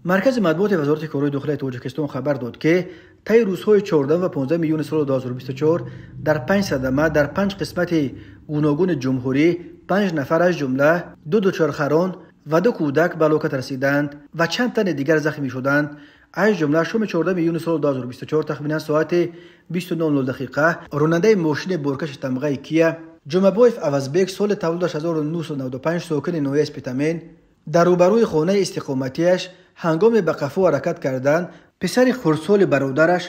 Маркази матбуоти Вазорати корҳои дохилии Тоҷикистон хабар дод, ки таи рӯзҳои 14 ва 15 июни соли 2024 дар 5 садама дар 5 қисмати гуногуни ҷумҳурӣ 5 нафар, аз ҷумла 2 дучархарон ва 2 кӯдак ба ҳалокат расиданд ва чанд тани дигар захмӣ шуданд. Аз ҷумла шоми 14 июни соли 2024 тахминан соати 20:00 дақиқа ронандаи мошини боркаши тамғаи Кия Ҷумабоев Авазбек соли таваллудаш 1995 сокини ноҳияи Спитамен дар рӯбарӯи хонаи истиқоматиаш ҳангоми ба қафо ҳаракат кардан писари хурдсоли бародараш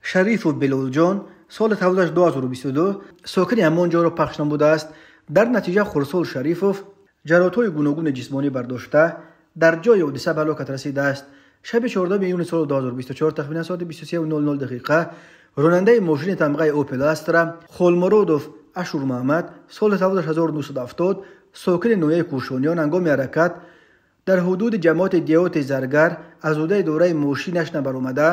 Шарифу Билолҷон соли таваллудаш 2022 сокини ҳамон ҷоро пахш намудааст. Дар натиҷа хурдсол Шарифов ҷароҳатҳои гуногуни ҷисмонӣ бардошта дар ҷои ҳодиса ба ҳалокат расидааст. Шаби 14 июни соли 2024 тахминан соати 23:00 дақиқа ронандаи мошини тамғаи Опел Астра Холмуродов Ашурмаҳмад соли таваллудаш 1970 сокини ноҳияи Кӯшониён ҳангоми ҳаракат дар ҳудуди ҷамоати деҳоти Заргар аз ҳудуди дораи мошинаш набаромада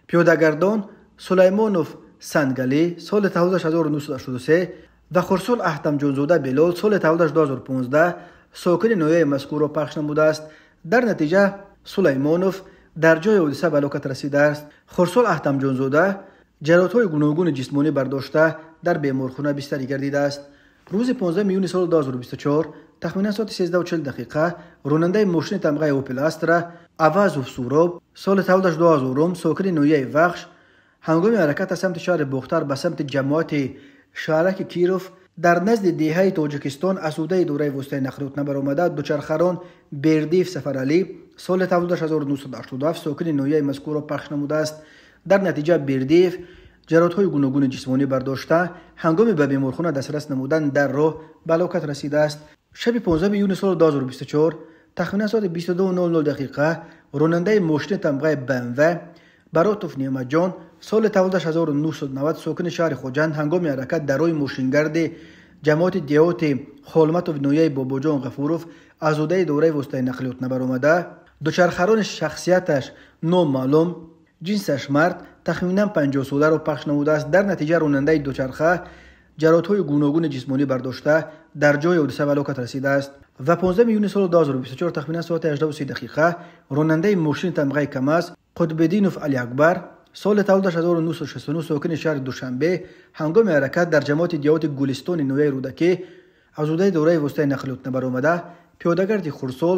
пиёдагардон Сулаймонов Сангалӣ соли таваллудаш 1983 ва хурдсол Аҳтамҷонзода Билол соли таваллудаш 2015 сокини ноҳияи мазкурро пахш намудааст. Дар натиҷа Сулаймонов дар ҷои ҳодиса ба ҳалокат расидааст. Хурдсол Аҳтамҷонзода ҷароҳатҳои гуногуни ҷисмонӣ бардошта дар беморхона бистарӣ гардидааст. Рӯзи 15 июни соли 2024 тахминан соати 13:40 дақиқа ронандаи мошини тамғаи Опел Астра Авазов Суроб соли таваллудаш 2000 сокини ноҳияи Вахш ҳангоми ҳаракат аз самти шаҳри Бохтар ба самти ҷамоати шаҳраки Киров дар назди деҳаи Тоҷикистон аз ҳудуди дораи воситаи нақлиёт набаромада дучархарон Бердиев Сафаралӣ соли таваллудаш 1987 сокини ноҳияи мазкурро пахш намудааст. Дар натиҷа Бердиев ҷароҳатҳои гуногуни ҷисмонӣ бардошта ҳангоми ба беморхона дастрас намудан дар роҳ ба ҳалокат расидааст. Шаби 15 июни соли 2024 тахминан соати 22:00 дақиқа ронандаи мошини тамғаи БМВ Баротов Неъматҷон соли таваллудаш 1990 сокини шаҳри Хуҷанд ҳангоми ҳаракат дар роҳи мошингарди ҷамоати деҳоти Холматов ноҳияи Бобоҷон Ғафуров аз ҳудуди дораи воситаи нақлиёт набаромада дучархарони шахсияташ номаълум, ҷинсаш мард, тахминан 50 соларо пахш намудааст. Дар натиҷа ронандаи дучарха ҷароҳатҳои гуногуни ҷисмонӣ бардошта дар ҷои ҳодиса ба ҳалокат расидааст. Ва 15 июни соли 2024 тахминан соати 18:30 дақиқа ронандаи мошини тамғаи КамАЗ Қутбиддинов Алиакбар соли таваллудаш 1969 сокини шаҳри Душанбе ҳангоми ҳаракат дар ҷамоати деҳоти Гулистони ноҳияи Рӯдакӣ аз ҳудуди дораи воситаи нақлиёт набаромада пиёдагарди хурдсол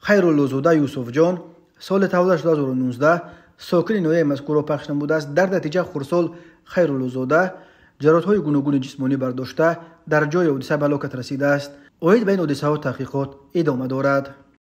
Хайруллозода Юсуфҷон соли таваллудаш 2019 сокини ноҳияи мазкурро пахш намудааст. Дар натиҷа хурдсол Хайруллозода ҷароҳатҳои гуногуни ҷисмонӣ бардошта дар ҷои ҳодиса ба ҳалокат расидааст. Оид ба ин ҳодисаҳо таҳқиқот идома дорад.